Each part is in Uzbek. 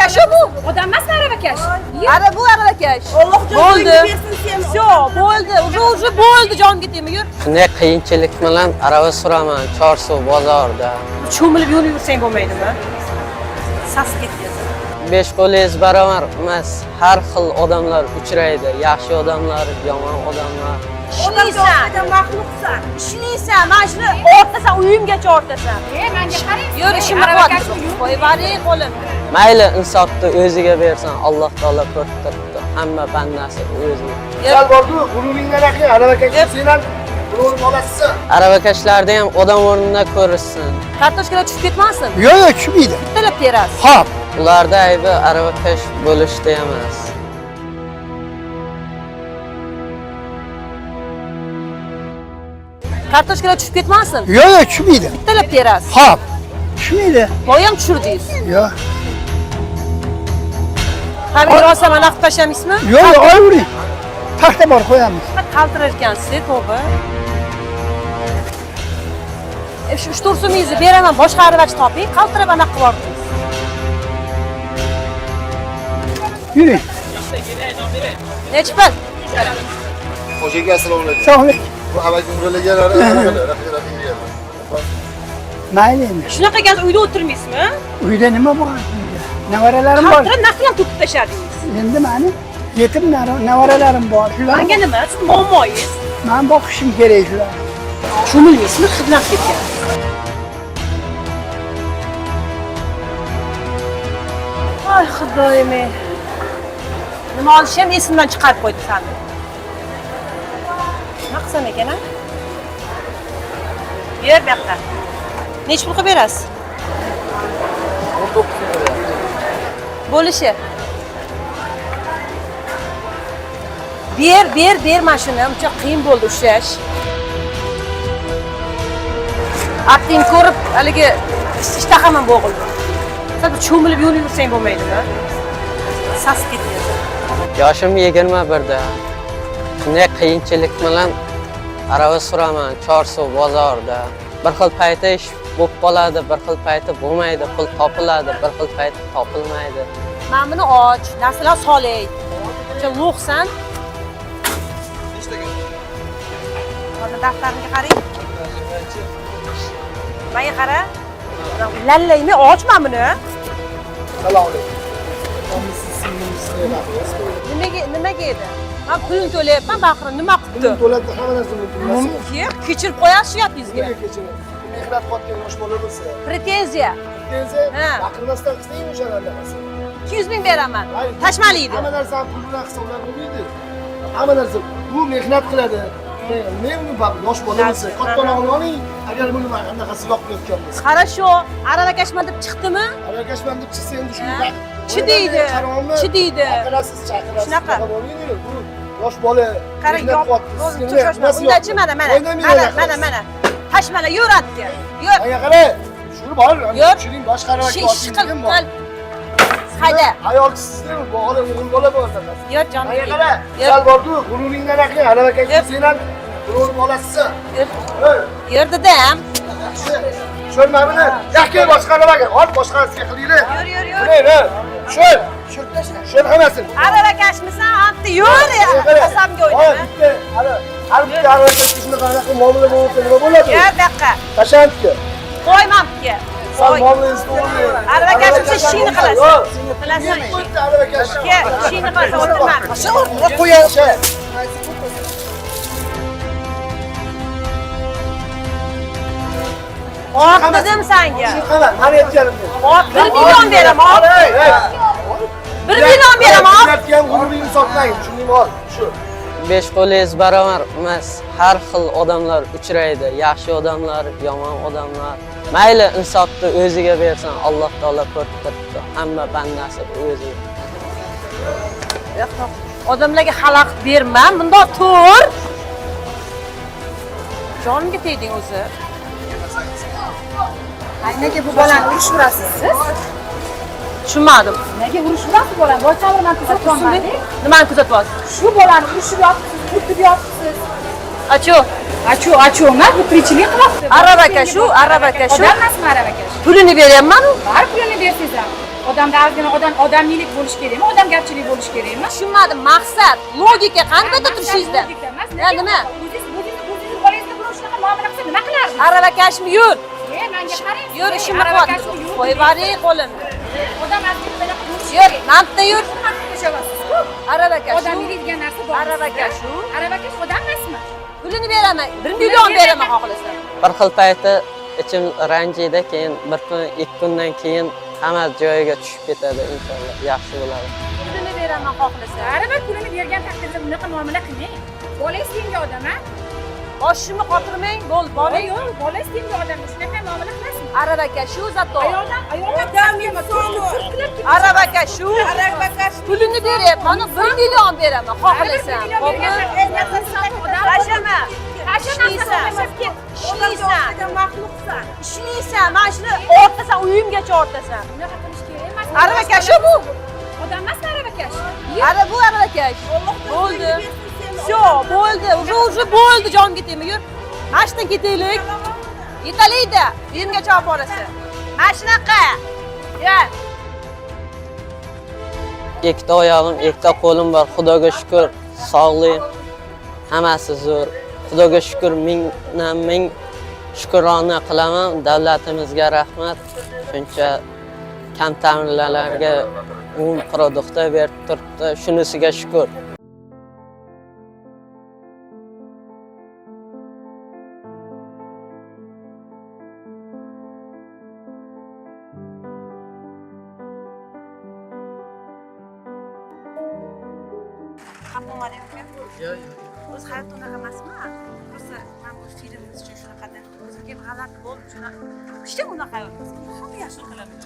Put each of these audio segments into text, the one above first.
Aravakash bu. Odam emasmi aravakash? Ara bu aravakash. Alloh Bo'ldi. joningni bersin seni. Всё, bo'ldi. Уже bo'ldi, jonga tegma, yur. Shunday qiyinchilik bilan arava suraman Chorsu bozorida. Cho'milib yo'l yursang bo'lmaydimi? Sasib ketgansan. Besh qo'lingiz barobar emas, har xil odamlar uchraydi. Yaxshi odamlar, yomon odamlar. Ishlaysan, Maxluqsan. ishlaysan. Mana shuni ortasan, uyimgacha ortasan. E, menga qarang. Yur, ishimni Aravakash qilyapti. Qo'yib yuboring qo'limni. Mayli insofni o'ziga bersin, Alloh taolo ko'rib turibdi. Hamma bandasi o'ziga. Yur. Borku, g'ururingdan aqling, aravakash sen ham g'urur bolasisan. Aravakashlarni ham odam o'rnida ko'rishsin. Kartoshkalar tushib ketmasin. Yo'q, yo'q, tushmaydi. Bittalab terasiz. Xo'p. Ularda aybi aravakash bo'lishda emas. Kartoshkalar tushib ketmasin. Yo'q, yo'q, tushmaydi. Bittalab terasiz. Xo'p. Tushmaydi. Boyam tushirdingiz. Yo'q. Pomidor olsam anaqa qilib tashlamaysizmi? Yo'q, yo'q, olavering. Taxta bor, qo'yamiz. Qaltirar ekansiz, to'g'ri. Shu 3-4 so'mingizni beraman, boshqa aravachi toping, qaltirab anaqa qilib yubordingiz. Yuring. Nechi pul? Hoji aka, assalomu alaykum. Sog'lik. Bu avvalgi umrlarga Mayli endi. Shunaqa ekan uyda o'tirmaysizmi? Uyda nima bor? Nevaralarim bor. Qaltirab naqd ham to'kib tashladingiz. Endi mani yetim nevaralarim bor. Shular Manga nima? Siz muammoyingiz. Men boqishim kerak shular. Cho'milmaysizmi? Hidlanib ketgan. Ay xudoyim ey. Nima olishni ham esimdan chiqarib qo'ydi sani. Nima qilsam ekan a? Ber bu yoqqa. Nechi pul qilib berasiz? Bo'lishi. Ber, ber, ber mana shuni. Uncha qiyin bo'ldi ushlash. Atning ko'rib haligi ishtaham ham bo'g'ildi. Sal bir cho'milib yo'l yursang bo'lmaydimi? Sasib ketgansan. Yoshim 21 da. Shunday qiyinchilik bilan arava suraman Chorsu bozorida. Bir xil payti ish bo'lib qoladi, bir xil payti bo'lmaydi, pul topiladi, bir xil payti topilmaydi. Mana buni och, narsalar solay. O'sha lo'qsan. Hozir daftarimga qarang. Menga qara. Lallaymi, och mana buni. Assalomu alaykum. Nimaga, nimaga edi? Men pulini to'layapman, baqirib nima qilibdi? Pulini to'ladi, hamma narsa mumkin. Mumkin, kechirib qo'yasiz shu gapingizga. Nimaga kechirib? Mehnat qilayotgan yosh bola bo'lsa. Pretenziya. Pretenziya Ha. baqirmasdan qilsang o'shalarni hammasi. 200 ming beraman. Tashmalaydi. Hamma narsani pul bilan hisoblab bo'lmaydi. Hamma narsa bu mehnat qiladi. Men uni yosh bola bo'lsa, kattaroqni oling, agar buni anaqasi yoqmayotgan bo'lsa. Хорошо, aravakashman deb chiqdimi? Aravakashman deb chiqsa endi shuni Ha. Chidaydi. Chidaydi. Chaqirasiz, chaqirasiz. Shunaqa. Bo'lmaydi. Bu yosh bola. Qarang, undachi mana, mana. Mana, mana, mana. Tashmala yur atga. Yur. Menga qara. Shuni bor, tushiring, boshqa aravaga Ish qil, qil. Hayda. Ayol kisizmi? Bola, o'g'il bola bor anaqasi. Yur jonim. Menga qara. Sal borku, g'ururingdan aqling, aravakash sen ham g'urur bolasisan. Yur. Yur dedam. Tushir mana buni. Yakka boshqa aravaga, ol boshqasiga qilinglar. Yur, yur, yur. Yur, tushir. Tushir tashla. Tushir hammasini. Aravakashmisan, anta yur. Qasamga o'ynama. Bitta, hali har bitta aravakashga shunaqa anaqa muomala bo'lsa nima bo'ladi? Yur bu yoqqa. Tashantga. Qo'ymamga. Sal muomalangiz to'g'ri. Aravakashimsa ishingni qilasan. Qilasan. Bitta aravakash. Ke, ishingni qilasan, o'tirma. Qo'yar. Ort dedim senga. Shuni qara, mani aytganimni. Ort 1 million beraman. Ort. 1 million beraman. Mehnatga ham g'ururingni sotmang, tushundingmi? Ol, shu. Besh qo'lingiz barobar emas, har xil odamlar uchraydi. Yaxshi odamlar, yomon odamlar. Mayli insofni o'ziga bersin, Alloh taolo ko'rib turibdi. Hamma bandasi o'ziga. Odamlarga xalaqit berma, bundoq tur. Jonimga tegding o'zi. Nega bu bolani urishurasiz siz? Tushunmadim. Nega urishurasiz bolani? Boshqalar man kuzatyapman. Nimani kuzatyapsiz? Shu bolani urishib yotibsiz, turtib yotibsiz. Achu. Achu, achu emas, bu tirikchilik qilyapti. Aravakash u, aravakash u. Odam emasmi aravakash? Pulini beryapman-u. Bari pulini bersangiz ham. Odamda ozgina odamiylik bo'lishi kerakmi? Odamgarchilik bo'lishi kerakmi? Tushunmadim, maqsad, logika qani bu turishingizda? Logika emas. Nima? O'zingiz bolangizga birov shunaqa muomala qilsa nima qilardingiz? Aravakashmi yur? Menga qarang. Yur, ishimni qilyapti. Qo'yib yuboring qo'limni. Odam ozgina bunaqa bo'lishi Yur, mana yur. Yashavasiz-ku. Aravakash. Odamiylik degan narsa bor. Aravakash u. Aravakash odam emasmi? Pulini beraman, 1 million beraman xohlasam. Bir xil payti ichim ranjiydi, keyin bir kun, ikki kundan keyin hamma joyiga tushib ketadi inshaalloh, yaxshi bo'ladi. Pulini beraman xohlasam. Baribir pulini bergan taqdirda bunaqa muomala qilmang. Bolangiz tengi odam, a? Boshimni qotirmang, bo'ldi, boring. Yo'q, bolangiz tengi odam, shunaqa muomala qilasizmi? Aravakash u zato. Ayoldan Aravakash u. Pulini beryapman, 1 million beraman xohlasam. Tashama. Ishlaysan. Ishlaysan, mana shuni ortasan, uyimgacha ortasan. Bunaqa qilish kerak emas. Aravakash bu. Odam emasmi aravakash? Ara bu aravakash. Bo'ldi. Всё, bo'ldi. Уже bo'ldi, jonga tegma, yur. Mana shundan ketaylik. Yetalikda, uyimgacha olib borasan. Mana shunaqa. Yur. Ikkita oyog'im, ikkita qo'lim bor, Xudoga shukr, sog'lik, hammasi zo'r. Xudoga shukr, mingdan ming shukrona qilaman. Davlatimizga rahmat. Shuncha kam ta'minlanganlarga un продукты berib turibdi. Shunisiga shukr. O'z hayotda unaqa emasmi? Просто men bu filmimiz uchun shunaqada. O'zimga g'alati bo'ldi, shunaqa. Hech unaqa yo'q. Hamma yaxshi qilaman.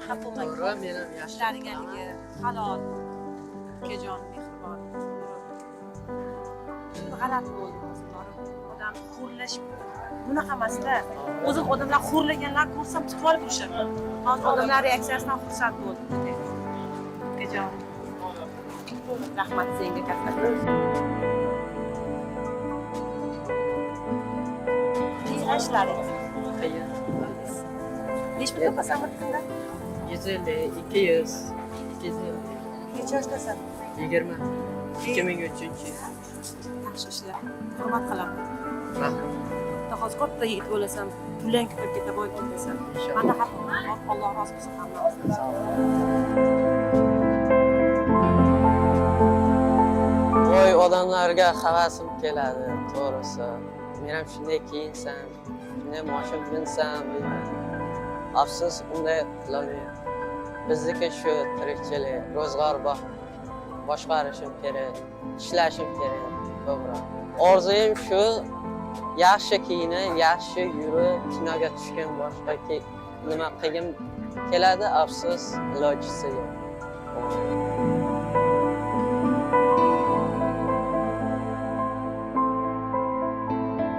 Xafa bo'lmang. To'g'ri, men ham yaxshi. Ishlariganligi halol, ukajon, mehribon. Shuni g'alati bo'ldi o'zim borib. Odam xo'rlash bunaqa emasda. O'zim odamlar xo'rlaganlar ko'rsam tutib olib urishaman. Hozir odamlar reaksiyasidan xursand bo'ldim. Ukajon. Rahmat senga katta. Ishlaring. Necha pul topasan bir kunda? 150, 200, 250. Necha yoshdasan? 20. 2003-yil. Yaxshi ishlar. Hurmat qilaman. Rahmat. Hozir katta yigit bo'lasan, pullang ko'payib ketadi, boyib ketasan. Manda xafa bo'lma. Alloh rozi bo'lsin hammamizdan. Boy odamlarga havasim keladi, to'g'risi. Men ham shunday kiyinsam, shunday mashina minsam deyman. Afsus, unday qilolmayman. Bizniki shu tirikchilik, ro'zg'or boshqarishim kerak, ishlashim kerak ko'proq. Orzuyim shu, yaxshi kiyinib, yaxshi yurib, kinoga tushgan boshqa nima qilgim keladi, afsus, ilojisi yo'q.